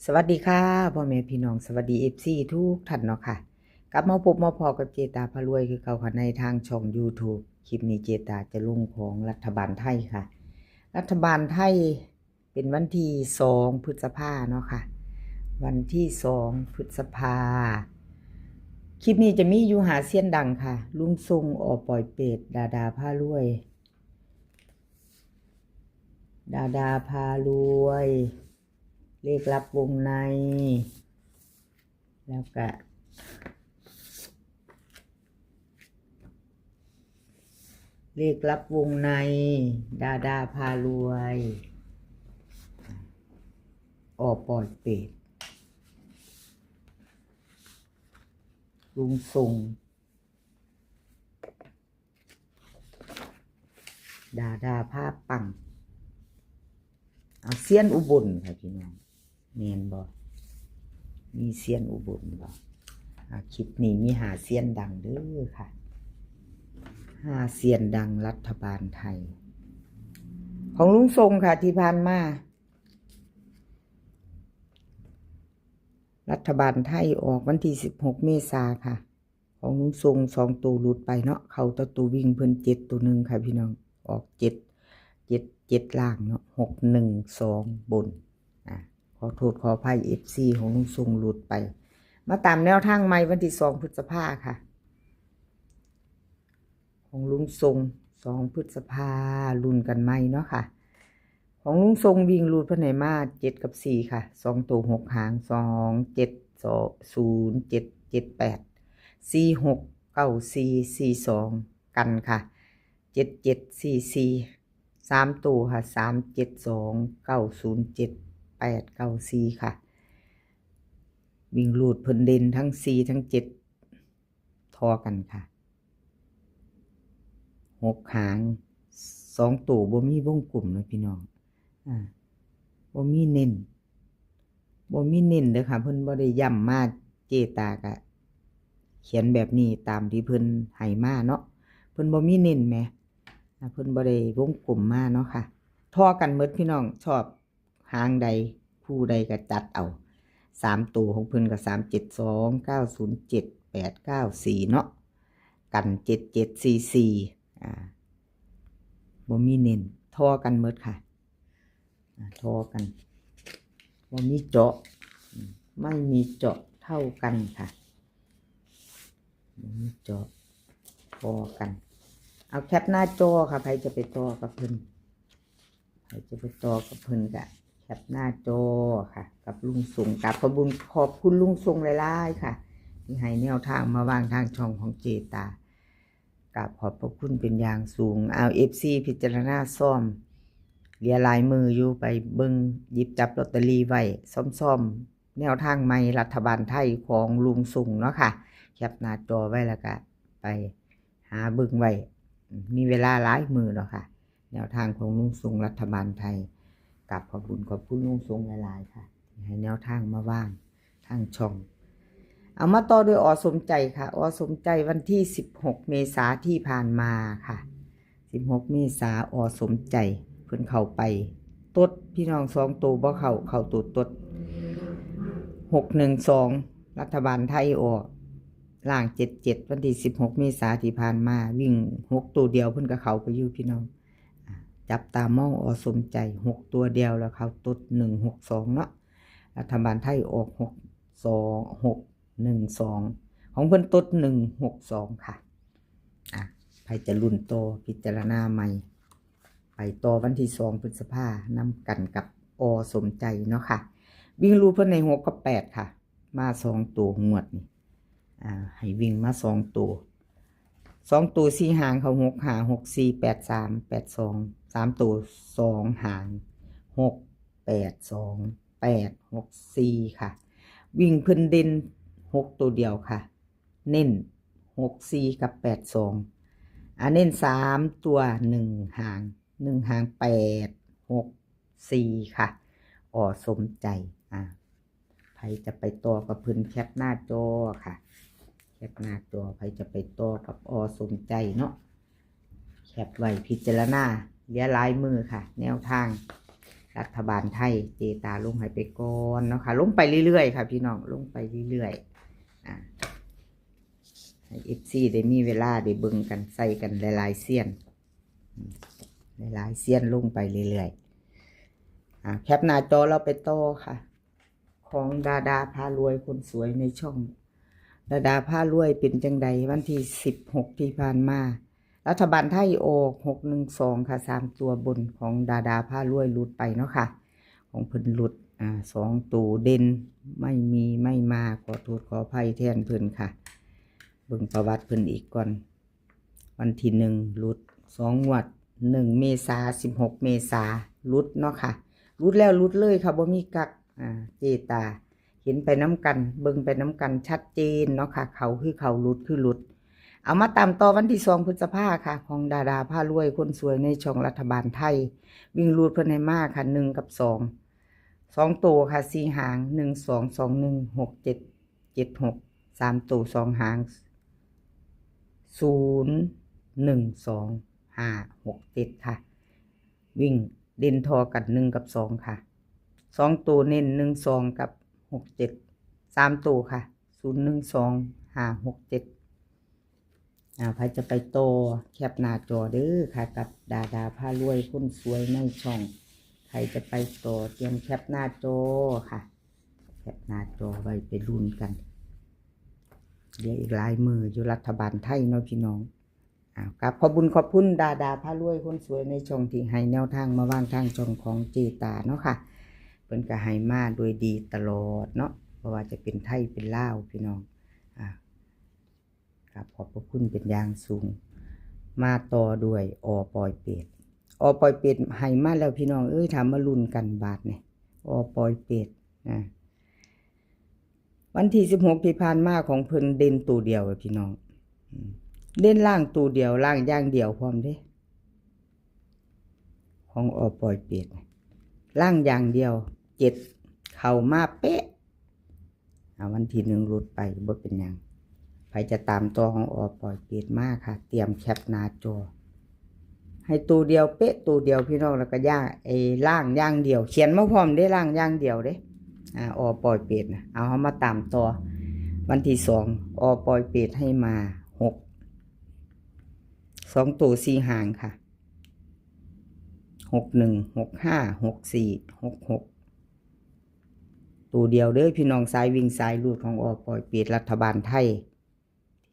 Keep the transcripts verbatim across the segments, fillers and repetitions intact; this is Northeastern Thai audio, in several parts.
สวัสดีค่ะ พ่อแม่พี่น้อง สวัสดี เอฟซี ทุกท่านเนาะค่ะ กลับมาพบมาพ้อกับเจตาพารวยคือเก่าค่ะ ในทางช่อง YouTube คลิปนี้เจตาจะลงของรัฐบาลไทยค่ะ รัฐบาลไทยเป็นวันที่สองพฤษภาเนาะค่ะ วันที่สองพฤษภา คลิปนี้จะมีอยู่ห้าเซียนดังค่ะ ลุงทรง อ.ปอยเปต ดาดาพารวย ดาดาพารวย เลขลับวงใน แล้วก็ เลขลับวงใน ดาดาพารวย อ.ปอยเปต ลุงทรง ดาดาพาปัง เอาเซียนอุบลค่ะพี่น้อง แม่นบ่ มีเซียนอุบลบ่ อ่ะ คลิปนี้มีห้าเซียนดังเด้อค่ะ ห้าเซียนดังรัฐบาลไทย ของลุงทรงค่ะที่ผ่านมา รัฐบาลไทยออกวันที่สิบหกเมษาค่ะ ของลุงทรงสองตัวหลุดไปเนาะ เข้าแต่ตัววิ่งเพิ่นเจ็ดตัวหนึ่งค่ะพี่น้อง ออกเจ็ด เจ็ด เจ็ดล่างเนาะ หกหนึ่งสองบน อ่ะ ขอโทษขออภัย เอฟซี ของลุงทรงหลุดไป มาตามแนวทางใหม่วันที่สองพฤษภาค่ะ ของลุงทรงสองพฤษภา ลุ้นกันใหม่เนาะค่ะ ของลุงทรงวิ่งรูดเพิ่นให้มาเจ็ดกับสี่ค่ะ สองตัวหกหาง สองเจ็ด ศูนย์เจ็ด เจ็ดแปด สี่หก เก้าสี่ สี่สอง กันค่ะ เจ็ดเจ็ด สี่สี่ สามตัวค่ะ สามเจ็ดสอง เก้าศูนย์เจ็ด แปดเก้าสี่ ค่ะ วิ่งรูดเพิ่นเด่นทั้งสี่ทั้งเจ็ด ทอกันค่ะ หกหาง สองตัวบ่มีวงกลมนะพี่น้อง อ่า บ่มีเน้น บ่มีเน้นเด้อค่ะ เพิ่นบ่ได้ย้ำมา เจตากะ เขียนแบบนี้ตามที่เพิ่นให้มาเนาะ เพิ่นบ่มีเน้นแหม อ่า เพิ่นบ่ได้วงกลมมาเนาะค่ะ ทอกันหมดพี่น้อง ชอบหางใด คู่ใดก็จัดเอา สามตัวของเพิ่นก็ สามเจ็ดสอง เก้าศูนย์เจ็ด แปดเก้าสี่ เนาะ กัน เจ็ดเจ็ดสี่สี่ อ่า บ่มีเน้น ทอกันหมดค่ะ อ่า ทอกัน บ่มีเจาะ อืม ไม่มีเจาะ เท่ากันค่ะ บ่มีเจาะ ทอกัน เอาแคปหน้าจอค่ะ ใครจะไปต่อกับเพิ่น ใครจะไปต่อกับเพิ่นกะแคปหน้าจอค่ะ กับลุงทรง กราบขอบคุณ ขอบคุณลุงทรงหลายๆค่ะ ที่ให้แนวทางมาวางทางช่องของเจตา กราบขอบพระคุณเป็นอย่างสูง เอา เอฟซี พิจารณาซ่อม เหลือหลายมื้ออยู่ ไปเบิ่งหยิบจับลอตเตอรี่ไว้ ซ่อมๆ แนวทางใหม่รัฐบาลไทยของลุงทรงเนาะค่ะ แคปหน้าจอไว้แล้วก็ไปหาเบิ่งไว้ มีเวลาหลายมื้อเนาะค่ะ แนวทางของลุงทรงรัฐบาลไทย กราบขอบคุณ ขอบคุณลุงทรงหลายๆค่ะ ที่ให้แนวทางมาวางทางช่อง เอามาต่อด้วย อ.สมใจค่ะ อ.สมใจวันที่สิบหกเมษาที่ผ่านมาค่ะ สิบหกเมษา อ.สมใจ เพิ่นเข้าไปตด พี่น้อง สองตัวบ่เข้า เข้าตัวตด หกหนึ่งสอง รัฐบาลไทยออก ล่าง เจ็ดเจ็ด วันที่สิบหกเมษาที่ผ่านมา วิ่งหกตัวเดียว เพิ่นก็เข้าไปอยู่พี่น้อง อ่ะ จับตามอง อ.สมใจ หกตัวเดียวแล้วเข้าตด หนึ่งหกสอง เนาะ รัฐบาลไทยออก หกสอง หกหนึ่งสอง ของเพิ่นตด หนึ่งหกสอง ค่ะ อ่ะ ใครจะลุ้นต่อ พิจารณาใหม่ ไปต่อวันที่สองพฤษภานำกันกับ อ.สมใจเนาะค่ะ วิ่งรูดเพิ่นในหกกับแปดค่ะ มาสองตัวงวดนี่ อ่า ให้วิ่งมาสองตัว สองตัวสี่หางเขา หกห้า หกสี่ แปดสาม แปดสอง สามตัวสองหาง หกแปดสอง แปดหกสี่ ค่ะ วิ่งเพิ่นเด่นหกตัวเดียวค่ะ เน้นหกสี่กับแปดสอง อ่า เน้นสามตัว หนึ่งหาง หนึ่งหาง แปดหกสี่ ค่ะ อ.สมใจ อ่า ใครจะไปต่อกับเพิ่นแคปหน้าจอค่ะ แคปหน้าจอ ใครจะไปต่อกับ อ.สมใจ เนาะ แคปไว้พิจารณา เหลือหลายมื้อค่ะ แนวทาง รัฐบาลไทย เจตาลงให้ไปก่อนเนาะค่ะ ลงไปเรื่อยๆค่ะพี่น้อง ลงไปเรื่อยๆ อ่า ให้เอฟซีได้มีเวลาได้เบิ่งกัน ใส่กันหลายๆเซียน หลายๆเซียนลงไปเรื่อยๆ อ่า แคปหน้าจอเราไปต่อค่ะ ของดาดาพารวยคนสวยในช่อง ดาดาพารวยเป็นจังใด วันที่สิบหกที่ผ่านมา รัฐบาลไทยออกหกหนึ่งสองค่ะ สามตัวบนของดาดาพารวยหลุดไปเนาะค่ะ ของเพิ่นหลุด อ่า สองตัวเด่น ไม่มีไม่มา ขอโทษขออภัยแทนเพิ่นค่ะ เบิ่งประวัติเพิ่นอีกก่อน วันที่หนึ่งหลุด สองงวด หนึ่งเมษา สิบหกเมษาหลุดเนาะค่ะ หลุดแล้วหลุดเลยค่ะ บ่มีกัก อ่า เจตา เห็นไปนำกัน เบิ่งไปนำกันชัดเจนเนาะค่ะ เข้าคือเข้า หลุดคือหลุด เอามาตามต่อวันที่สองพฤษภาค่ะ ของดาดาพารวยคนสวยในช่องรัฐบาลไทย วิ่งหลุดเพิ่นให้มาค่ะ หนึ่งกับสอง สองตัวค่ะ สี่หาง หนึ่งสอง สองหนึ่ง หกเจ็ด เจ็ดหก สามตัวสองหาง ศูนย์หนึ่งสอง ห้าหกเจ็ดค่ะ วิ่งเด่นทอกัน หนึ่งกับสองค่ะ สองตัวเน้น หนึ่งสอง กับ หกเจ็ด สามตัวค่ะ ศูนย์หนึ่งสอง ห้าหกเจ็ด อ่า ใครจะไปต่อ แคปหน้าจอเด้อค่ะ กับดาดาพารวยคนสวยในช่อง ใครจะไปต่อ เตรียมแคปหน้าจอค่ะ แคปหน้าจอไว้ไปลุ้นกัน เดี๋ยวอีกหลายมื้ออยู่รัฐบาลไทยเนาะพี่น้อง อ่ากราบขอบบุญขอบคุณดาดาพารวยคนสวยในช่องที่ให้แนวทางมาวางทางช่องของเจตาเนาะค่ะ เพิ่นก็ให้มาโดยดีตลอดเนาะ เพราะว่าจะเป็นไทยเป็นลาวพี่น้อง อ่ากราบขอบพระคุณเป็นอย่างสูง มาต่อด้วยอปอยเปต อปอยเปตให้มาแล้วพี่น้องเอ้ย ถามมาลุ้นกันบาดนี่ อปอยเปต นะ วันที่สิบหกที่ผ่านมาของเพิ่นเด่นตัวเดียวเลยพี่น้อง อืม เด่นล่างตัวเดียว ล่างอย่างเดียวพร้อมเด้ ของอปอยเปต ล่างอย่างเดียว เจ็ด เข้ามาเป๊ะ อ่า วันที่หนึ่งหลุดไปบ่เป็นหยัง ใครจะตามต่อของอปอยเปตมาค่ะ เตรียมแคปหน้าจอ ให้ตัวเดียวเป๊ะตัวเดียวพี่น้อง แล้วก็ย่าง เอ้ ล่างอย่างเดียว เขียนมาพร้อมเด้ ล่างอย่างเดียวเด้ อ่า อปอยเปตนะ เอาเฮามาตามต่อ วันที่สอง อปอยเปตให้มา หก สองตัวสี่หางค่ะ หกหนึ่ง หกห้า หกสี่ หกหก ตัวเดียวเด้อพี่น้อง สายวิ่งสายหลุดของอปอยเปตรัฐบาลไทย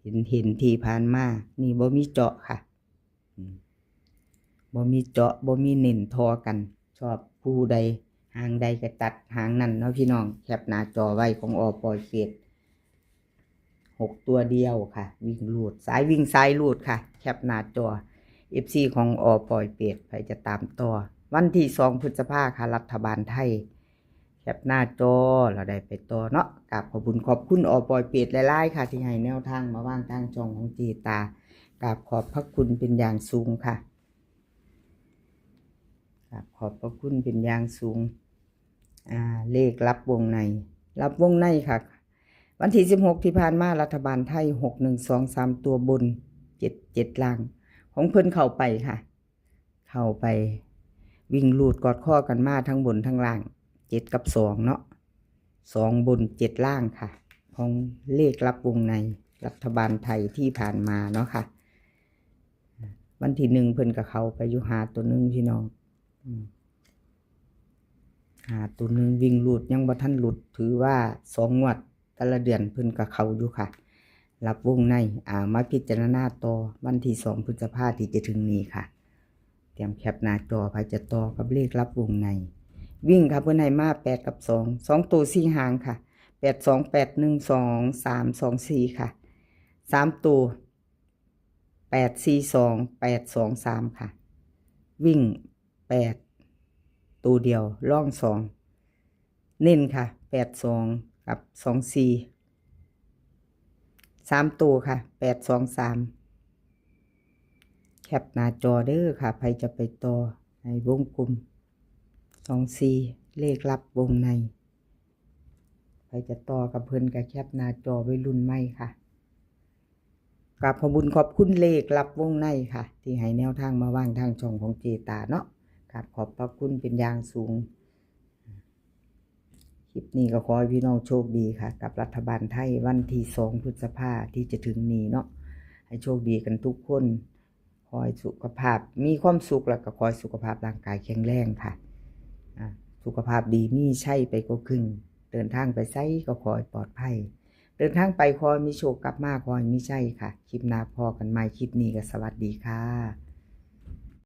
เห็น เห็นที่ผ่านมา นี่บ่มีเจาะค่ะ อืม บ่มีเจาะ บ่มีเน้นทอกัน ชอบคู่ใด หางใดก็ตัดหางนั้นเนาะพี่น้อง แคปหน้าจอไว้ของอปอยเปต หกตัวเดียวค่ะ วิ่งหลุด สายวิ่งสายหลุดค่ะ แคปหน้าจอ เอฟซีของอปอยเปต ใครจะตามต่อ วันที่สองพฤษภาค่ะ รัฐบาลไทย แคปหน้าจอ เราได้ไปต่อเนาะ กราบขอบคุณขอบคุณอปอยเปตหลายๆค่ะ ที่ให้แนวทางมาวางทางช่องของเจตา กราบขอบพระคุณเป็นอย่างสูงค่ะ กราบขอบพระคุณเป็นอย่างสูง อ่า เลขลับวงใน ลับวงในค่ะ วันที่สิบหกที่ผ่านมารัฐบาลไทย หกหนึ่งสอง สามตัวบน เจ็ดเจ็ด ล่าง ของเพิ่นเข้าไปค่ะ เข้าไป วิ่งหลุดกอดข้อกันมาทั้งบนทั้งล่าง เจ็ดกับสองเนาะ สองบน เจ็ดล่างค่ะ ของเลขลับวงในรัฐบาลไทยที่ผ่านมาเนาะค่ะ วันที่หนึ่งเพิ่นก็เข้าไปอยู่ ห้าตัวหนึ่งพี่น้อง อืม ห้าตัวหนึ่งวิ่งหลุดยังบ่ทันหลุด ถือว่าสองงวดแต่ละเดือนเพิ่นก็เข้าอยู่ค่ะ ลับวงใน อ่า มาพิจารณาต่อวันที่สองพฤษภาที่จะถึงนี้ค่ะ เตรียมแคปหน้าจอ ใครจะต่อกับเลขลับวงใน วิ่งค่ะ เพิ่นให้มาแปดกับสอง สองตัวสี่หางค่ะ แปดสอง แปดหนึ่ง สองสาม สองสี่ ค่ะ สามตัว แปดสี่สอง แปดสองสาม ค่ะ วิ่งแปด ตัวเดียว ล่องสอง เน้นค่ะ แปดสอง กับ สองสี่ สามตัวค่ะ แปดสองสาม แคปหน้าจอเด้อค่ะ ใครจะไปต่อ ให้วงกลม สองสี่ เลขลับวงใน ใครจะต่อกับเพิ่นก็แคปหน้าจอไว้รุ่นใหม่ค่ะ กราบขอบบุญขอบคุณเลขลับวงในค่ะ ที่ให้แนวทางมาวางทางช่องของเจตาเนาะ กราบขอบพระคุณเป็นอย่างสูง คลิปนี้ก็ขอให้พี่น้องโชคดีค่ะ กับรัฐบาลไทยวันที่สองพฤษภาที่จะถึงนี้เนาะ ให้โชคดีกันทุกคน ขอให้สุขภาพมีความสุข แล้วก็ขอให้สุขภาพร่างกายแข็งแรงค่ะ อ่า สุขภาพดีมีชัยไปกว่าครึ่ง เดินทางไปไสก็ขอให้ปลอดภัย เดินทางไปขอให้มีโชค กลับมาขอให้มีชัยค่ะ คลิปหน้าพ้อกันใหม่ คลิปนี้ก็สวัสดีค่ะ